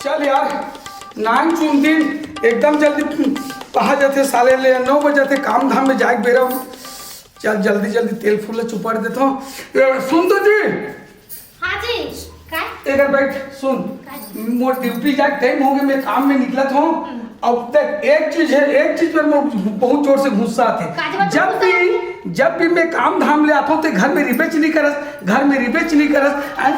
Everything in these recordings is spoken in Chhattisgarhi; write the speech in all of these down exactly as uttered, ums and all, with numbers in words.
चल यार, नान सुन दिन एकदम जल्दी पहा जाथे साले ले, नौ बजे थे काम धाम में जाए के बेरा। चल जल्दी जल्दी तेल फूल ला चुपड़ देथो। ए, सुन तो जी। हाँ जी। काय? एक बार बैठ, सुन। काय जी? मोर ड्यूटी जाए टाइम हो गए, मैं काम में निकलत हूँ। हम्म। अब तक एक चीज है, एक चीज पर मैं बहुत जोर से गुस्सा आथे। काय जी, मतलब जब गुस्सा भी, आथे? जब भी मैं काम धाम ले आथो, ते घर में रिबेच नहीं करस, घर में रिबेच नहीं करस। आय,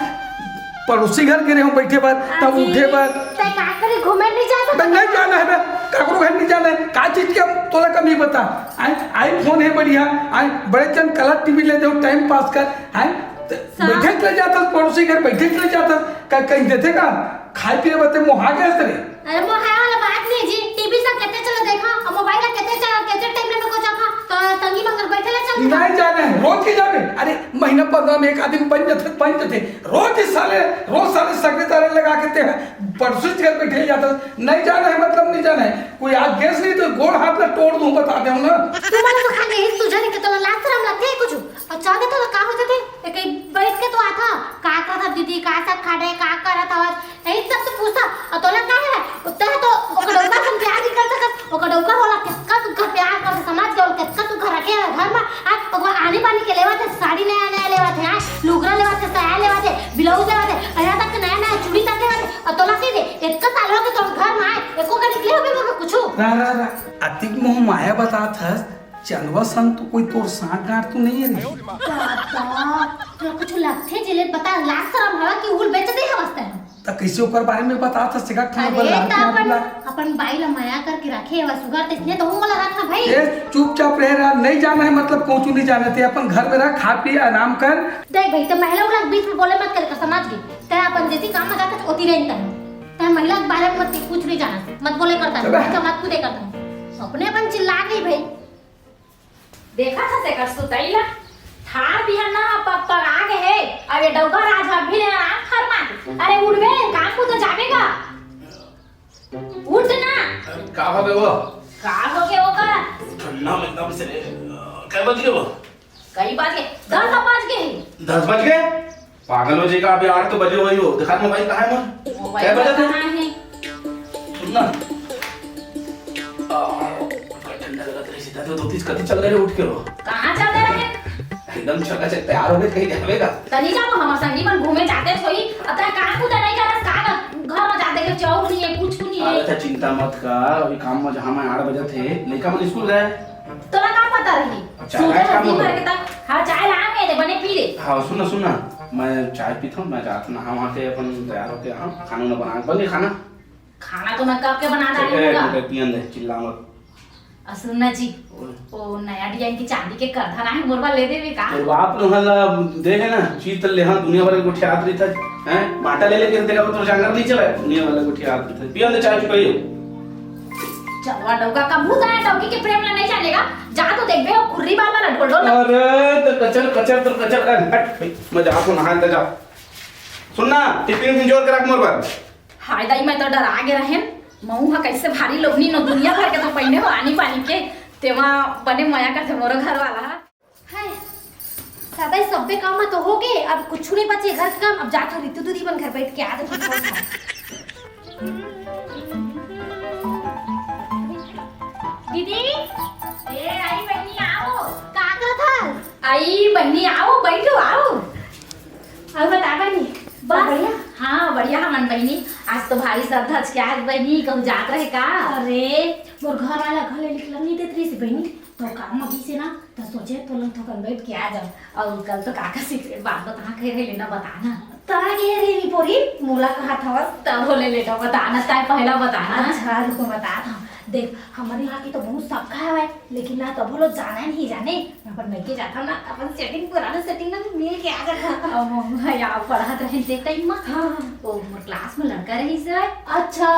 पड़ोसी घर गे रेहेंव बइठे बर, त हाँ जी। उठे बर। तै का करे, घूमे नहीं जा सकत? बे, नहीं जाना है बे, काकरो घर नहीं जाना है। का चीज के तोला कमी बता? आय, iPhone है बढ़िया, आय, बड़े जन colour TV ले दे, time pass कर, आय। त सर। बइठे चले जाता, पड़ोसी घर बइठे चले जाता, का कहीं देथे का? खाए पिए बर ते मोहा गए रे। अरे मोहाय वाला बात नहीं जी, टीवी सब केते चला देखा, और मोबाइल ला केते चला, केते टाइम में को जाखा, तो तंगी मंगर बैठे ला चल। नहीं जाना है, रोज के जाबे। अरे महीना पंद्रह में एक आदमी बन जथे, बन जथे। रोज ही साले, रोज साले सगरे तारे लगा के ते हैं। परसों घर बैठे जाता, नहीं जाना है मतलब नहीं जाना है। कोई आज गैस नहीं तो गोड़ हाथ ला तोड़ दूं, बता दे ना। तुम्हारा तो खाली यही सुझाने के तो लाज शरम लगते है कुछ। और चाहे तो का हो जाते, एक ही बैठ के तो आता, का करत हव दीदी, का सब खा रहे, का करत हव, यही सब तो पूछता। और तोला का है, उत्तर है तो ओकर डौका से प्यार नहीं कर सकत, ओकर डौका होला कितना सुग्घर प्यार कर, समाज के ओला कितना सुग्घर रखे है घर में। आज ओकर आनी बानी के लेवत है, साड़ी नया नया लेवत है, आज लुगरा लेवत है, साया लेवत है, ब्लाउज लेवत है, और यहाँ तक नया नया चूड़ी तक लेवत है, और तोला कह दे, इतना साल हो गए तोर घर में आए, एको का निकले होबे मगर कुछ। रा, रा, रा, अतिक मोह माया बतात हस, चंदवा सन तो कोई तोर सांठ गांठ तो नहीं है रे? दादा, तोला कुछ लगथे जेले बता, लाज शरम हवा कि उल बेच दे हवस तैं? त कैसे ओकर बारे में बता था सिखा खाना अरे, बना त अपन, अपन बाई ला मया करके रखे हवा सुगर, त इसने तो मोला रखना भाई। ए, चुपचाप रहे रहा, नहीं जाना है मतलब कौन नहीं जाना थे, अपन घर में रह, खा पी, आराम कर। देख भाई, तो महिला उला के बीच में बोले मत कर, समझ गई? तैं अपन जैसी काम में जाता ओती रही तैं। तैं महिला के बारे में मत कुछ नहीं जाना, मत बोले करता, चुप रह। मत कूदे करता। अपने अपन चिल्ला गई भाई। देखा था सेकर सुतैला, थार बिहन ना पग पग आ गए हे। अब ये डौका राज अभी ले आराम फरमा। अरे उठबे, काम को तो जाबे का। उठ ना। अरे का हो गए वो? का हो गए वो का? ठंडा में एकदम से रे। अ, कै बज गए वो? कई बज गए? दस बज गए। दस बज गए? पागल हो जाएगा, अभी आठ तो बजे हुई हो। दिखा मोबाइल कहाँ है मोर? मोबाइल कै बजे थे? कहाँ है? सुन ना। आ, ठंडा लगा तेरे सीधा तो धोती कति चल रहे उठ के हो। कहाँ चल रहे हैं? एकदम चकाचक तैयार हो गए, कहीं जावेगा? तनी जाओ, हमारे संगी मन घूमे जाते सोई। अब तक कहाँ कूदा नहीं जाना, कहाँ घर में जाते के चाउर नहीं है, कुछ नहीं है। अरे तो चिंता मत कर, अभी काम में जहाँ मैं आठ बजे थे, लड़का मन स्कूल गए। तोला का पता रही? अच्छा, सूते आज काम दिन हो भर गया। के तक, हाँ, चाय ला आए थे, बने पी ले। हाँ, सुन ना, सुन ना, मैं चाय पीता हूँ, मैं जाता नहा वहाँ के अपन तैयार होके, हाँ, खाना वाना बना, बन गया खाना? खाना तो मैं कब के बना डाली ए, हूँ। ए, पियन दे, चिल्ला मत। और सुन ना जी, ओए। वो नया डिजाइन की चांदी के करधन आए, मोर बर ले देवे का? तोर बाप नोहर ला दे है ना, चीज तो ले, हाँ, दुनिया भर के गोठियात रही था, हैं? बाटा ले लेके तेरा तो जांगर नहीं चला है, दुनिया भर के गोठियात रही था। पियन दे चाय चुपाई हो। चलवा डौका, कभू जाए डौकी के प्रेम ला नहीं जानेगा। जा तो देखबे, वो खुर्री बाल वाला ढोल ढोल। अरे, तो कचर, कचर, तो कचर, अरे, हट, भाई, मैं जा तो नहा ले जा। सुन ना, टिफिन उफिन जोर के रख मोर बर। हाय दाई, मैं तो डरा गे रहेन। महू ह कैसे भारी लोभनी नो, दुनिया भर के तो पहिने हो आनी बानी के, तेमा बने मया करथे मोरो घर वाला ह। हाय, सदा ही सब्बे काम में तो हो गए, अब कुछ नहीं बचे घर के काम। अब जात हो रितु दीदी मन घर बैठ के आ जाते थोड़ा सा। दीदी, ए आई बहनी आओ। का करत हस? आई बहनी आओ, बैठो आओ। अउ बता बहनी, बस। बढ़िया? हाँ, बढ़िया हमन बहनी। आज तो भारी सर धज के आज बहनी, कहूँ जात रहे का? अरे, मोर घर वाला घर ले निकलन नहीं देत रहिस बहनी, तो काम अभी से ना, तो सोचे तो लोग थोकन बैठ के आ जाओ। अउ कल तो काका सीक्रेट बात बता कहे रहे, लेना बताना। ता कहे रहे नी पोरी, मोला कहा था बस। तब बोले लेना बताना, ताय पहला बताना। अच्छा, रुको बता था। देख, हमारे यहाँ की तो बहुत सबका है, लेकिन ना तब वो लोग जाना नहीं जाने। अपन मइके जाथन ना, अपन सेटिंग, पुराना सेटिंग ना मिल के आ जाथन। अब हम यहाँ पढ़त रहे ते टाइम में। हाँ। ओ, मोर क्लास में लड़का रहिस हे। अच्छा।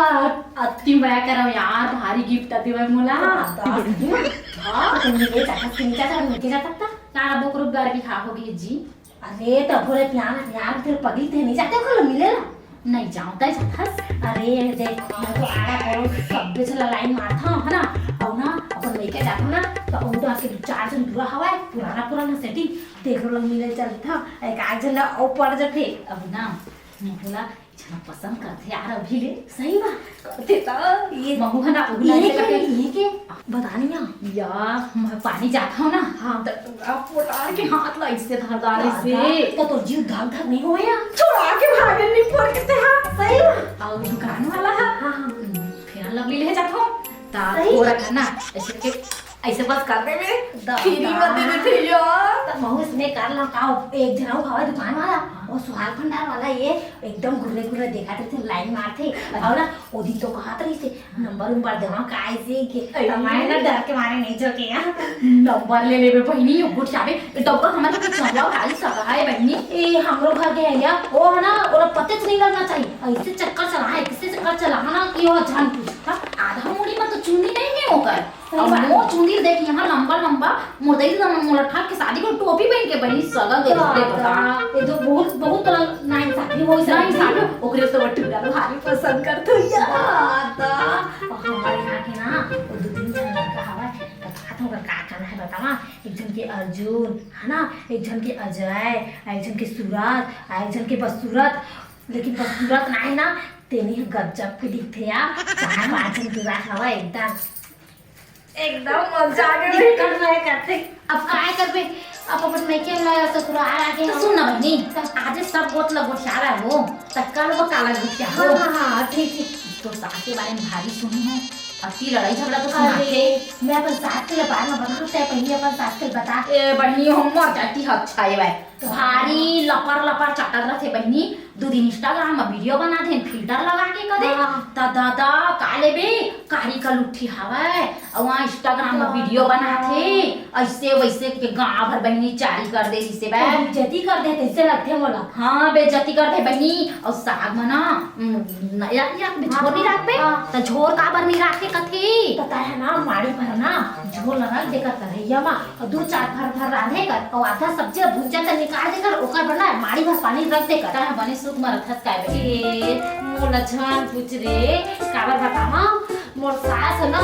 अति मया करव यार, भारी गिफ्ट देवय मोला। हाँ, तो मिले जाथस कि नहीं जाथस, मिल के जाथस त? ना, अब ओकरो बार बिहाव हो गई जी। अरे, तभो ले प्यार, प्यार फिर पगली ते नहीं जाते ओकर मिले ला? नहीं जाओ, तय जाथस। अरे, देख, मैं तो आड़ा पड़ोस सब्बे झन ला लाइन मारथव, है ना? अउ ना, अपन लइका जाथव ना, तो अउ तो आके दू चार झन टूरा हवय, पुराना, पुराना सेटिंग, तेकरो लग मिले चलथव, एक आध झन ला अउ पड़ जथे। अब ना, मोला इतना पसंद करथे यार अभी ले। सही में? करथे त। ये महू ह ना, उगला ये ऐसे के, करके। ये के? बतानिया। यार, मैं पानी जात हूँ ना। हाँ। त पूरा पोटार के हाथ ला इससे धर डाले से। दादा, तो तोर जीव धक धक नहीं होया? छोड़ा के भागन नहीं पड़ के ते, हाँ, सही में। और दुकान वाला है। हाँ, हाँ। हम्म, फेयर लवली ले जात हूँ। त सही? थोड़ा ना, ऐसे के, ऐसे बस कर दे में। दा-, फ्री में दे देथे यार। त महू इसने कर ला का, एक जना हवा दुकान वाला, हाँ। वो सुहाग भंडार वाला, ये एकदम गुर्रे गुर्रे देखा थे, लाइन मारथे। अच्छा। और ना, ओ दिन तो कहत रहिसे, नंबर उम्बर देवा का ऐसे के, अरे। त मैं ना डर के मारे नहीं झोंके यार। नंबर ले लेबे बहिनी, यो गुट जाबे, डब्बा हमर के चंगवा भारी सगा है बहिनी। ए, हमरो घर के है या, ओ है ना, ओला पते नहीं लगना चाहिए। ऐसे चक्कर चला है, किसे चक्कर चला है ना कि वो जान पूछ। हाँ, आधा मुड़ी में तो चुन्नी नहीं है ओकर। सही अब बात। मोर चुंदी देख, यहाँ लंबा लंबा, मोर दई ददा मन मोला ठाक के शादी को टोपी पहन के बहिनी सगा गए रे बता। ये तो बहुत, बहुत नाइंसाफी हो, नाइंसाफी। ओकरे तो टुरा भारी पसंद करथे यार। दादा, हमारे यहाँ के ना, वो दो तीन जन लड़का हवा, बता तो का करना है बतावा। एक जन के अर्जुन है ना, एक जन के अजय, एक जन के सूरज, एक जन के बसूरत। लेकिन बसूरत ना है ना, तेनी ह गजब के दिखथे यार। चार पाँच जन टुरा हवा एकदम। एकदम मजा आ गया। दिक्कत नहीं करते। अब काय करबे? अब अपन मइके में ससुराल आ गए तो हो। सुन ना बहिनी, आज सब गोठ ल गोठियारा हो, त कल वो काला गोठिया हो। हाँ, हाँ, हाँ, ठीक, ठीक। तो सास के बारे में भारी सुनी है, अति लड़ाई झगड़ा तो सुनाथे। मैं अपन सास के बारे में बताऊँ, तै पहले अपन सास के बता। ए बहिनी, हम मर जाती ह, अच्छा ये भाई। भारी लपर लपर चटक रथे बहिनी। दू दिन Instagram में video बना देन, filter लगा के कदे। हाँ। त दादा, का लेबे, कारी का लुट्ठी हवय, अउ वहाँ Instagram में video बनाथे, ऐसे वैसे के गाँव भर बहिनी चारी कर दे रिसे बे। तो बेइज्जती कर दे, तैसे लगथे मोला। हाँ, बेइज्जती कर दे बहिनी। अउ साग में ना, उम, न-, या, या, हाँ, झोर नहीं हाँ, राखबे, हाँ। त झोर काबर नहीं राखे कथे? पता है ना, माड़ी भर ना, झोर लगा देकर करैया मा, अउ दू चार भर भर रांधे कर, अउ आधा सब्जी ला भुंजा त निकाल दे कर, ओकर बर ना माड़ी भर पानी रख दे कर। तैं बने सुख म रखस काय बे? ए, मोला झन पूछ रे, काबर बतावं, मोर सास ह ना,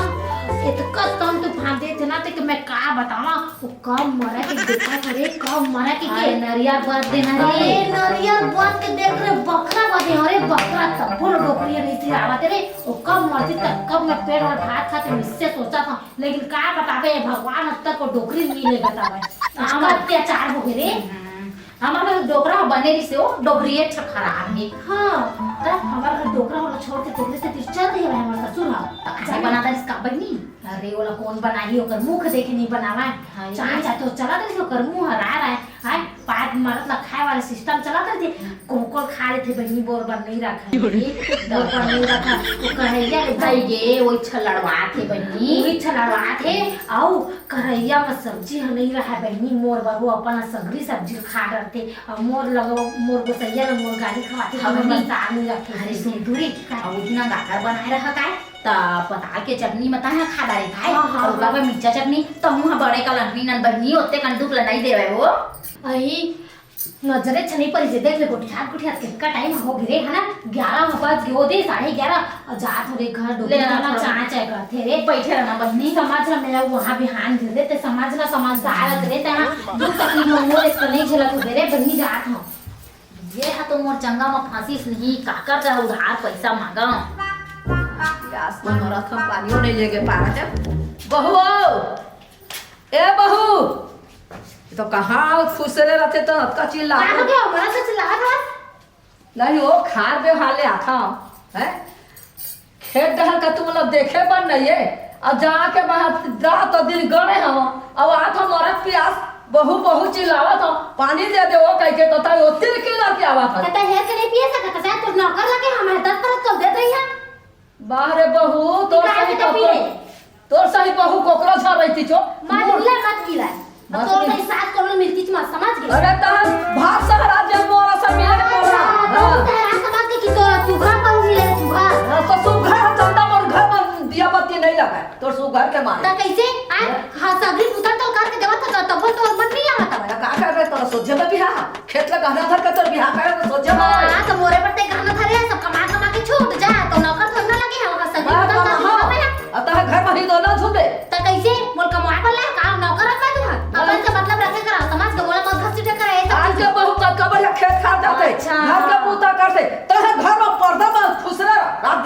एतका तंग तूफान देथे ना, ते के मैं का बतावं, वो कब मरा के देखा करे, कब मरा के के। अरे नरियर बद दे ना रे। अरे नरियर बद के देख रे, बकरा बदे, अरे बकरा तब बोलो डोकरी नहीं सिरावत रे, वो कब मरती तब कब मैं पेट भर भात खाते, इससे सोचा था। लेकिन का बताबे, भगवान अब तक वो डोकरी नहीं ले बतावे। इतना अत्याचार हो गए रे। हम्म। हमर घर डोकरा ह बने रिसे, वो डोकरी अच्छा खराब है। हाँ, त हमर घर डोकरा वाला छोड़ के तेरे से चल रही है हमर ससुर ह। त खाना बनाता रिस का बनी? अरे, ओला कौन बनाही, ओकर मुख देखे नहीं बनावा। हाँ, ये चाय चाय तो चला रही, ओकर मुंह हरा रहा है। हाय, पात मरत ला खाए वाला system चला रही। कोन कोन खा लेथे बहिनी, बोर बर नहीं रखा है। बोर बर नहीं रखा। वो कढ़ैया ले भाई गे, वही छलड़वा थे बहिनी। वही छलड़वा थे, आऊ करैया में सब्जी ह नहीं रहा बहिनी, मोर बर वो अपन सगरी सब्जी खा डरते। अब मोर लग, मोर गोसैया ल मोर गाली खवाथे, हाँ, हमर बहिनी। बर साग नहीं रखे। अरे सुन तू रे, का? अब उतना गागर बनाए रहा काय? त पताल के चटनी में तहाँ खा डारे काय? हाँ, हाँ, और हाँ। बाबा मिर्चा चटनी, त मुँह बड़े का लंबी नन बहिनी, ओते कंदूक ल नहीं देवे वो। अही, नजरे छ नहीं परी जे, देख ले, गोठियात, गोठियात के का time हो गिरे, है ना? ग्यारह बज गए, ओदे साढ़े ग्यारह, और जात हो रे घर, डोकरी ले ना, वाला थोड़ा चाय, चाय करते रे। बैठे रहना बहिनी। समझ ना, मैं वहाँ बिहान गिर देते, समझ ना, समझदार रे, ते हाँ, दुख तकलीफ में मोर एक नहीं झेलत हो रे, बहिनी जात हूँ। ये हा तो मोर चंगा में फांसिस नहीं, काकर जा उधार पैसा मांगा। प्यास तो मरत हम, पानियो नहीं लेके पारा जब। बहू, ए बहू, ये तो कहाँ खुसरे रहते तो अतका चिल्ला। का हो गया? बड़ा सा चिल्ला रहा। नहीं, वो खार व्यवहार ले आता है। खेत डहर का तुम लोग देखे पर नहीं है। अब जाके बाहर रात और दिन गड़े हम, अब आत हम मरत प्यास, बहू, बहू चिल्लावत हो, पानी दे दे, वो कह के तो ताई ओती के लड़के आवत है। कहता है कि नहीं पिए सकता, शायद कुछ नौकर लगे हम है, दस परत तो देते ही हैं। बाह रे बहू, तोर निकाल सही के तो पी ले। तोर सही बहू कोकरो झा रहती छो। मत मिला, मत मिला। अब मत तोर मिला। सही सास कोनो मिलती छो, समझ गई? अरे तहन भात सहरा जे मोरा से मिले अच्छा, बोला। तो हाँ। सहरा समझ के कि तोर सुघर पर मिले, सुघर। हाँ, तो सुघर हम चंदा मोर घर में दिया बत्ती नहीं लगा। तोर सुघर के मारे। त कैसे? आ? हाँ। हाँ, सगरी पुतल तो करके देवत था, तब तो मन नहीं आवत हवा। का करबे तोर सोझे में बिहा? खेत ला गहना धर के तोर बिहा करे तो सोझे में। हाँ, तो मोरे पर ते गहना धरे है, सब कमा कमा के छूट जा, तो नौकर थोड़ी ना लगे है, ओकर सगरी बात पुतल तो करबे। अब तोहर घर में ही दोनों झूमे। त कैसे? मोर कमाए वाला है, काम नौकर रखा तू है? अपन से मतलब रखे करा, समाज के बोला मत घसीटे करा, ये सब आज चीजें। के बहू का कबर या खेत खार जाते, अच्छा। घर का पूता करते, तोहर घर में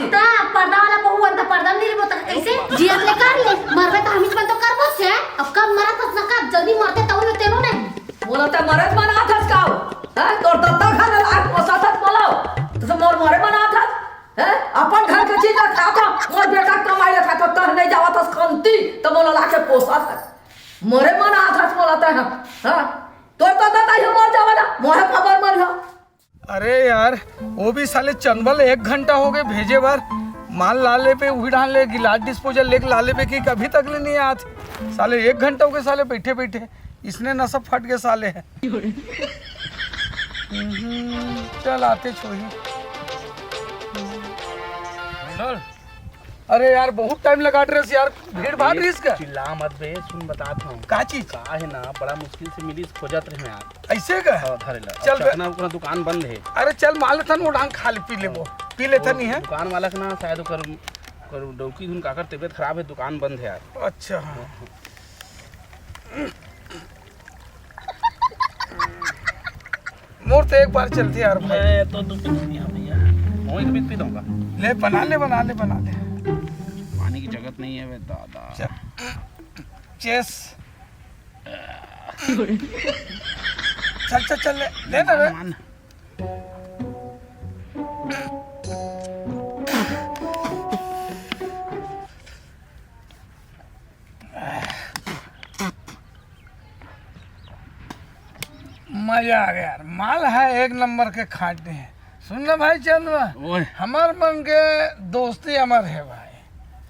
त पर्दा वाला बहू अंत पर्दा में नहीं लेबो त कैसे? जियत ले कर ले, मरबे त हमीच मन तो करबो से। अब कब मरत हस न कब, जल्दी मरते तब में तेनो नहीं। मोला त मरत मन आथस का हो? हैं? तोर दद्दा घर ला पोसत हस मोला। त मोर मरे मन आथस? हैं? अपन घर के चीज ला खाथो, मोर बेटा कमाई ला खाथो, तह नहीं जावत हस खंती, त मोला लाके पोसत हस। मरे मन आथस मोला तह, हाँ? तोर दद्दा ताई ह मर जावा ना, मोहे खबर मन ह। अरे यार, वो भी साले चंदवा ल एक घंटा हो गए भेजे बर। माल ला लेबे, उही डाल ले, गिलास डिस्पोजल लेके ला लेबे कि अभी तक ले नहीं आत। साले एक घंटा हो गए साले बैठे बैठे, इसने नसा फट गए साले। हम्म, चल आते छोही। मंडल, अरे यार, बहुत टाइम लगा रहे यार, भीड़ भाड़ अरे, रहीस का? चिल्ला मत बे, सुन बतात हूँ। का चीज? का है ना, बड़ा मुश्किल से मिलीस, खोजत रहे यार। ऐसे का? हाँ, धरे ला। चल अब बे। चखना उखना दुकान बंद है। अरे चल, माल थन उड़ान खा ले, पी लेबो। पी लेथन वो ही है। दुकान वाला के ना शायद ओकर, ओकर डौकी धुन काकर तबीयत खराब है, दुकान बंद है यार। अच्छा, हाँ। मोर तो एक बार चलती यार भाई। मैं तो दो पीस नहीं आ भैया, मैं एक पीस पी दूंगा। ले बना ले, बना ले, बना ले। पानी की जगत नहीं है बे दादा। चल। चेस। चल, चल, चल, ले, ले ना बे। मान। मजा आ गया यार, माल है एक नंबर के खाटे हैं। सुन ना भाई चंदवा, ओए। हमार मन के दोस्ती अमर है भाई।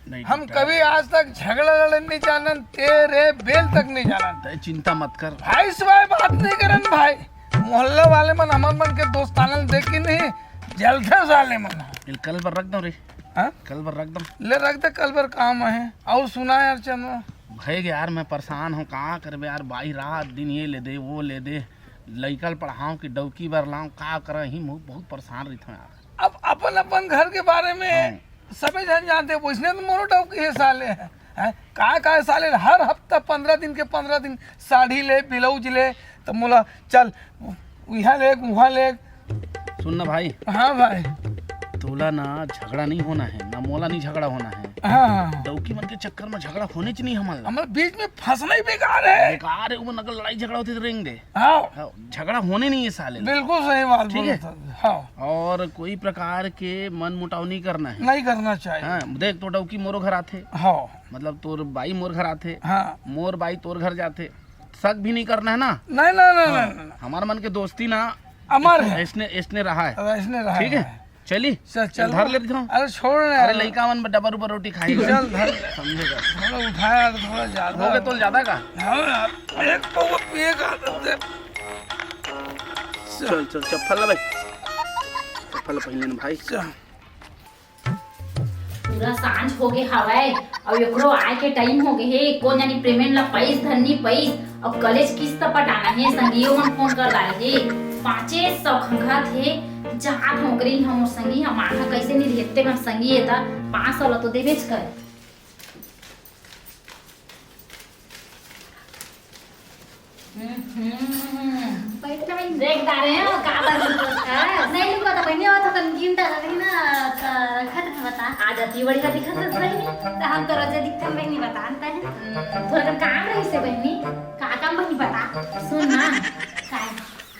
नहीं हम टूटा। कभी आज तक झगड़ा लड़े नहीं जानन, तेरे बेल तक नहीं जानन। तय चिंता मत कर। भाई से भाई बात नहीं करन भाई। मोहल्ला वाले मन हमार मन के दोस्तानन देख के नहीं जलते साले मन। इल कल बर रख दो रे। हाँ? कल बर रख दो। ले रख दे, कल बर काम है। और सुना यार चंदवा। भाई यार, मैं परेशान हूँ, का करबे यार, भाई रात दिन ये ले दे, वो ले दे, लइका ल पढ़ाऊँ कि डौकी बर लाऊँ, का करा ही, बहुत, बहुत परेशान रहिथों यार। अब अपन अपन घर के बारे में हाँ। सबे झन जानते, वइसने तो मोरो डौकी है साले, हैं? का का है साले, हर हफ्ता पंद्रह दिन के पंद्रह दिन साड़ी ले, ब्लाउज ले, तो मोला चल इहाँ ले, उहाँ ले। सुन ना भाई। हाँ भाई। तोला ना झगड़ा नहीं होना है, ना मोला नहीं झगड़ा होना है। हाँ, हाँ, हाँ। डौकी मन के चक्कर में झगड़ा होने च नहीं हमन ला। हमर बीच में फंसना ही बेकार है। बेकार है, वो नकल लड़ाई झगड़ा होते तो रेंग दे। हाँ। हाँ, झगड़ा होने नहीं है साले। बिल्कुल सही बात ठीक बोला है? था। हाँ। और कोई प्रकार के मन मुटाव नहीं करना है। नहीं करना चाहिए। हाँ, देख तो डौकी मोरो घर आथे। हाँ। मतलब तोर बाई मोर घर आथे। हाँ। मोर बाई तोर घर जाथे। शक भी नहीं करना है ना। नहीं, नहीं, नहीं, हाँ, नहीं, नहीं। हमार मन के दोस्ती ना अमर है। ऐसने, ऐसने रहा है। अब ऐसने रहा ठीक है? है। चली? चल, चल। धर ले दिखाऊं। अरे छोड़ ना अरे यार। लइका मन डबर उबर रोटी खाई। चल, धर। समझेगा। थोड़ा उठाया तो थोड़ा ज्यादा हो गया। तोल ज्यादा का? हाँ यार, एक पौवा पिए का आदत है। चल, चल, चप्पल ला भाई। चप्पल ला पहन लेना भाई। चल। पूरा सांझ होगे हवय, अउ एकरो आय के टाइम होगे हे। कोन जानी पेमेंट ला पईस धन नी पईस, अउ कलेज किस्त पटाना हे। संगियो मन फोन कर डारे हे, पाँचे सौ खंगात हे। जात हों ओकरे इहाँ, मोर संगी ह माथा कइसे नी रहे, अत्ते कन संगी हे त पाँच सौ ला तो देबेच करे। हम्म। बैठ ना बहिनी। देख डारे हो, का बात है? नहीं लुका था बहिनी, वो तो कन गिन डाला रही ना, तो रखा था बता। आज अति बढ़िया दिखत हस बहिनी। तो हम तो रोजे दिखथन बहिनी, बता न तैं। हम्म, थोड़ा कन काम रहिसे बहिनी। का काम बहिनी बता? सुन ना, का?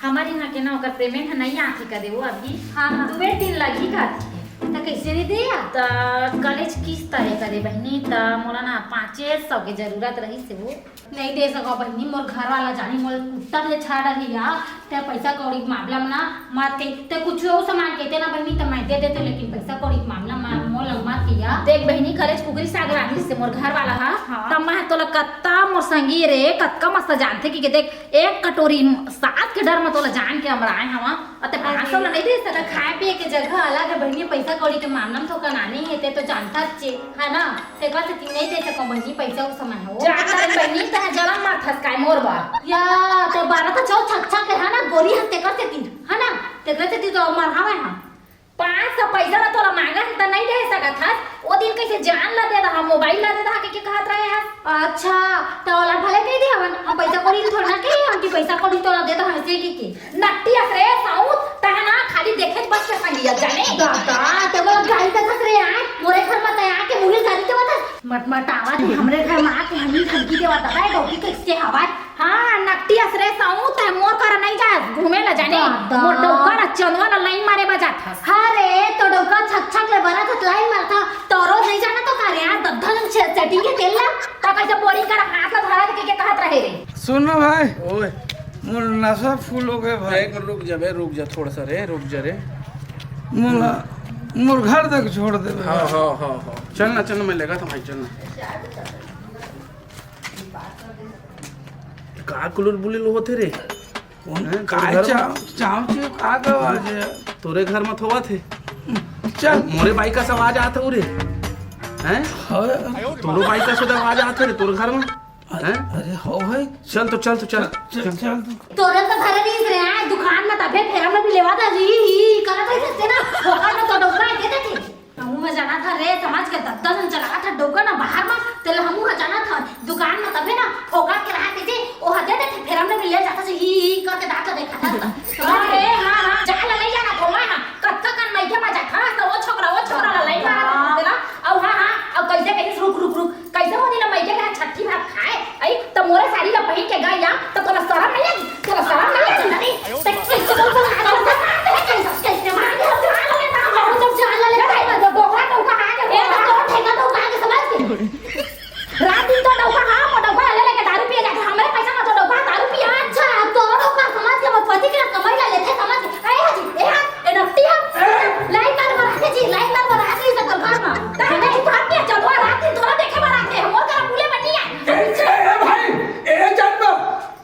हमर इहाँ के ना ओकर पेमेंट ह नइ आथे कदे वो अभी। हाँ, हाँ। दुए दिन लगही कथे। त कइसे नइ दे या? त कलेज किस्त हे कदे बहिनी, त मोला ना पाँचे सौ के जरूरत रहिसे वो। नइ दे सकव बहिनी, मोर घर वाला जानी मोला कुत्ता ले छाड़ रही या, तैं पइसा कौड़ी के मामला म ना मत कही, तैं कुछु अउ सामान कहिते ना बहिनी, त मैं दे देते, लेकिन पइसा कौड़ी के मामला म मोला मत कहिया। देख बहिनी, कलेज कुकरी साग रांधिस हे मोर घर वाला ह, हाँ। त मैं तोला कत्ता मोर संगी रे, कतका मस्त जानथे कि, कि देख, एक कटोरी साग के डर म तोला जान के अमराए हवा, अउ तैं पाँच सौ ला नइ दे सकत। खाए पिए के जगह अलग हे बहिनी, पइसा कौड़ी के मामला म तो कनानी हे, तैं तो जानथस चे, है ना? तेकर सेती नइ दे सकव बहिनी, पइसा उस समय हो। जा कर बहिनी, तैं जलम मारथस काय मोर बर? या, तैं बारह तो चौ छक्का के है ना, गोरी हस तेकर सेती, है ना? तेकर सेती तो मरहावय हम। पाँच सौ पइसा ला तोला मांगा हन त नइ दे सकत हस। ओ दिन कइसे जान ला दे दहा, मोबाइल ला दे दहा, के, के कहत रहे हस? अच्छा, त ओला भले कहि दे हवन, हम पइसा कौड़ी ल थोड़ा ना कहे हवन कि पइसा कौड़ी तोला दे दहा, अइसे कहि के। नट्टी अस रे साउथ, तैं ना खाली देखे बस के संगिया जाने। दादा, ते मोला गाली देथस रे, आय? मोरे घर म तैं आके मुहिल गाली देवत हस। मटमटावा, तैं हमरे घर म आके हमी धमकी देवत हस, दादा, ये डौकी कइसे हवय? हाँ, नकटी अस रे साऊ, तैं मोर करा नइ जास घूमे ला जाने। दादा। मोर डौका ला चंदवा ला लाइन मारे बर जात हस। हाँ रे, तोर डौका छक छक ले बरत हे त लाइन मारत हे, तोरो नइ जाना तो का रे, यार, दद्दा जन से-, setting के तेल ला। त कइसे बोरिंग करा हाथ ला धरा के, के कहत रहे रे? सुन ना भाई, ओए। मोर नशा full हो गए भाई। एक मिनट रुक जा बे, रुक जा थोड़ा सा रे, रुक जा रे। मोला, मोर घर तक छोड़ दे बे। हाँ, हाँ, हाँ, हाँ। चल ना, चल ना, मैं लेगा था भाई, चल ना। का कुलुल बुलुल होथे रे? कौन हैं? तोरे काय घर चाव, चाव चीव का का आवाज है? तोरे घर में तो होवत हे। चल। मोरे बाइक का आवाज आत हे रे। हैं? हाँ। तोरो बाइक का सुधा आवाज आत हे रे तोर घर में। अरे, हैं? अरे, हो भाई। चल तो, चल तो, चल। चल, चल, चल तो। तोरे तो घर नहीं रे, आय दुकान में तभे फेरा में भी लेवा था जी, ही, ही, करत रहिथे ना, फोकट में तो डौका दे देथे। हमू ह जाना था रे, समझ के दद्दा जन चला था डौका ना बाहर में, तेला हमू ह जाना था दुकान में तभे ना, फोकट के रहा दीजिए, ओ ह दे देथे, फेरा में भी ले जाता जी, ही, ही, करके दांत देखा था। अरे, हाँ, हाँ, जा ले, ले जाना तो मैं, हाँ, कतका कन मइके में जाता, तो वो छोकरा, वो छोकरा ला ले जाना था तेला, अउ हाँ, हाँ, अउ कइसे कहिस, रुक, रुक, रुक, कइसे वो दिन मइके में छट्ठी भात खाए, अई, त मोरे साड़ी ला पहिन के गया, त तोला शरम नइ आही? तोला शरम नइ आही? अरे, त कइसे बोल, बोल, बोल, बोल, कइसे, कइसे मार दे, हम जान लगे, ना, हम जब जान लगे, भाई, बोकरा डौका आ गया, ए, तो तोर ठेका डौका आ गया, समझ के? रात दिन तो डौका, हाँ, वो डौका ले लेके दारू पिए जाते, हमरे पैसा में तो डौका दारू पिए। अच्छा, तो डौका समझ के, वो पति के कमाई ला लेथे, समझ के? ए, हाजी, ए, हाथ, ए, नकटी है। लाइन मार, मार, हाजी, लाइन मार, मार, हाजी, सब घर में। तारे नहीं भाग के चलो, रात दिन तोला देखे बर आथे, मोर करा बुले बर नइ आय। ए, ए, ए, भाई, ए, जान बा,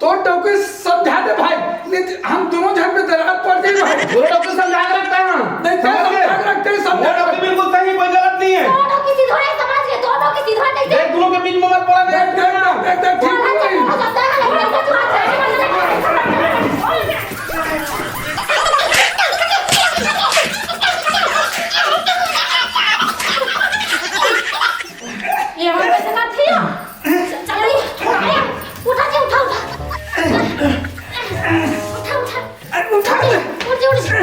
तोर डौकी समझा दे भाई, नहीं तो हम दोनों झन में दरार पड़ जाई भाई। तोर डौकी समझा के रखता हूँ। नहीं, समझ गए? समझा के रखते हैं, समझा वो डौकी बिल्कुल सही, कोई गलत नहीं है। तोर डौकी सीधा है, समझ गए? तोर डौकी सीधा है, कैसे? देख, दोनों के बीच में मत पड़ा, नहीं, देख, देख, देख, देख, ठीक नहीं। ये हमारे से बात थी ना? चल, उठा, उठा, उठा, उठा। उठा, उठा। अरे, उठा ले। उठ जा, उठ जा।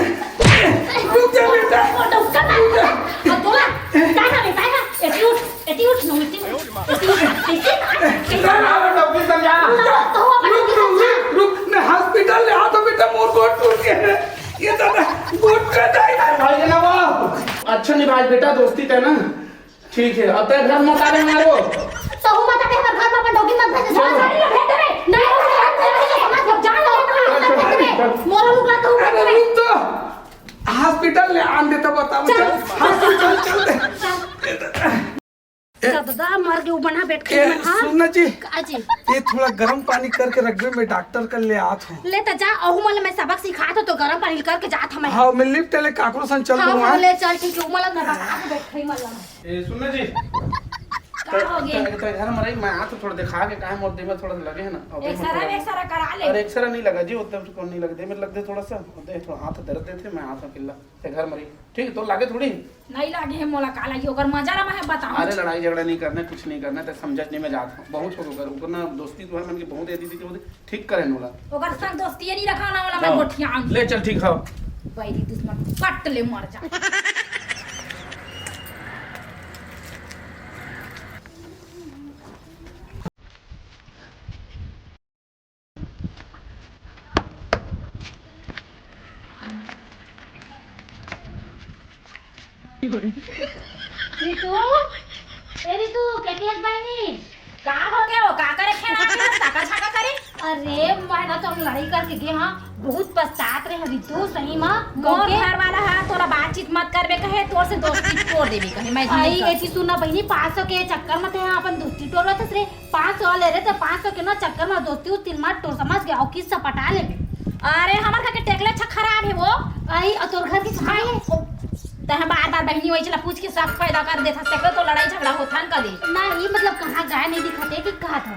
रुक जा, बेटा। वो तो उसका ना। अब बोला, काय ना बेटा ना, एटी उठ, एटी उठ, नो, एटी उठ, एटी उठ, एटी उठ। ना, ना, वो डौकी समझा। तो वो रुक, रुक, रुक, रुक, मैं hospital ले आता बेटा, मोर गोड़ टूट गया है। ये दादा, गोड़ का जाएगा। भाई ना वो, अच्छा नहीं भाई, बेटा, दोस्ती का ना। ठीक है, अब तय घर मत आवे हमारे वो। सहू माता के हमर घर में अपन डौकी मत भेजे। चलो। सारी लोग भेज देबे। नहीं, नहीं, नहीं, नहीं, मत भेज, जान लो, मत भेज देबे। चल, चल, चल। मोरो लुगा तो मत अरे, भेज। रुक तो। Hospital ले आन देता, बताओ, चल। चल। Hospital चल दे। चल। ए, दादा, मर गए, वो बना बैठ के ए, मन, हाँ? सुन ना जी। का जी? ये थोड़ा गर्म पानी करके रखबे, मैं डॉक्टर कर ले आत हूँ। ले त जा, अहू मन ल मैं सबक सिखात हूँ, तो गर्म पानी करके जात हूँ मैं। हाँ, मैं lift ले काकरो सन चल हाँ, दूँ, हाँ, हाँ? ले चल, ठीक है, वो मन ल मैं बता के बैठ गई, मन ल। ए, सुन ना जी। का हो गया? त-, त-, त-, घर में रही, मैं हाथ थोड़ा दिखा के, काहे मोर देह में थोड़ा सा लगे है ना, अभी X-ray, मतलब X-ray करा ले। अरे, X-ray नहीं लगा जी, उतना तो नहीं लगे, देह में लग दे थोड़ा सा, देख, थोड़ा हाथ दर्द देथे, मैं हाथ में किल्ला, ते घर में रही, ठीक है, तो लागे थोड़ी। नहीं लागे है, मोला का लागे, ओकर मजा ला मैं बताऊं। अरे, लड़ाई झगड़ा नहीं करना, कुछ नहीं करना, ते समझत नहीं, मैं जात हूँ, बहुत हो गया, ओकर ना दोस्ती तो है, मन के बहुत दे दी थी, ठीक करे नोला। ओकर संग दोस्ती नहीं रखा ना वाला, मैं हाँ। गोठियाऊं। ले चल, ठीक है। बैरी दुश्मन, कट ले, मर जा। रितु, ए रितु, केटीएस बहिनी। का हो गया हो? का करे खेला के साका छाका करे? अरे, मैं ना तो लड़ाई करके गे हाँ, बहुत पछतात रहे हरी तू सही मा। मोर घर वाला हा तोला बातचीत मत करबे कहे, तोर से दोस्ती तोड़ देबे कहे, मैं आई नहीं कर एती सुना बहिनी, पाँच सौ के चक्कर में ते अपन दोस्ती तोड़वत हस रे। पाँच सौ वाले रे, तो पाँच सौ के ना चक्कर में दोस्ती उस्ती मत तोड़, समझ गया? और किस्सा पटा लेबे। अरे, हमर घर के टेकले अच्छा खराब है वो। आई, और तोर घर के कहाँ है? तहे बार बार बहिनी वही चला पूछ के सब पैदा कर देता, सकले तो लड़ाई झगड़ा होता न कभी। ना, ये मतलब कहाँ गाय नहीं दिखाते कि कहा था?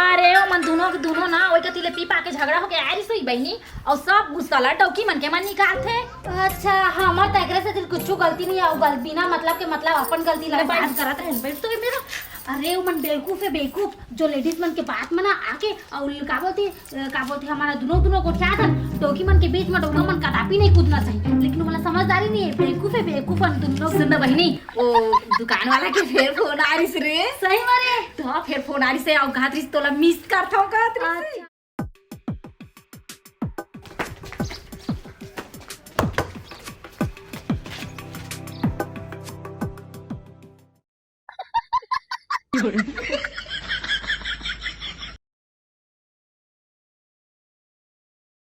अरे, ओ मन दोनों के दोनों ना, वही कती ले पी पा के झगड़ा होके आ रही सोई बहिनी, और सब गुस्सा ला डौकी मन के मन निकालथे। अच्छा, हमर त एकरे से दिल कुछ गलती नहीं है, गल-, बिना मतलब के मतलब अपन गलती अरे, लगा बात करत रहे, बैठ तो मेरा। अरे, वो मन बेवकूफ है, बेवकूफ। जो लेडीज मन के बात में ना आके, और का बोलते, अ, का बोलते, हमारा दुनो, दुनो गोठिया था, डौकी मन के बीच में डौका मन कदापि नहीं कूदना चाहिए, लेकिन वो मन ला समझदारी नहीं है, बेवकूफ है, बेवकूफ मन दुनो। सुन ना बहिनी, वो दुकान वाला के फेर फोन आ रहिस रे। सही में रे? तो हाँ, फेर फोन आ रहिस हे, अउ कहत रहिस तोला मिस करथव कहत रहिस। अच्छा।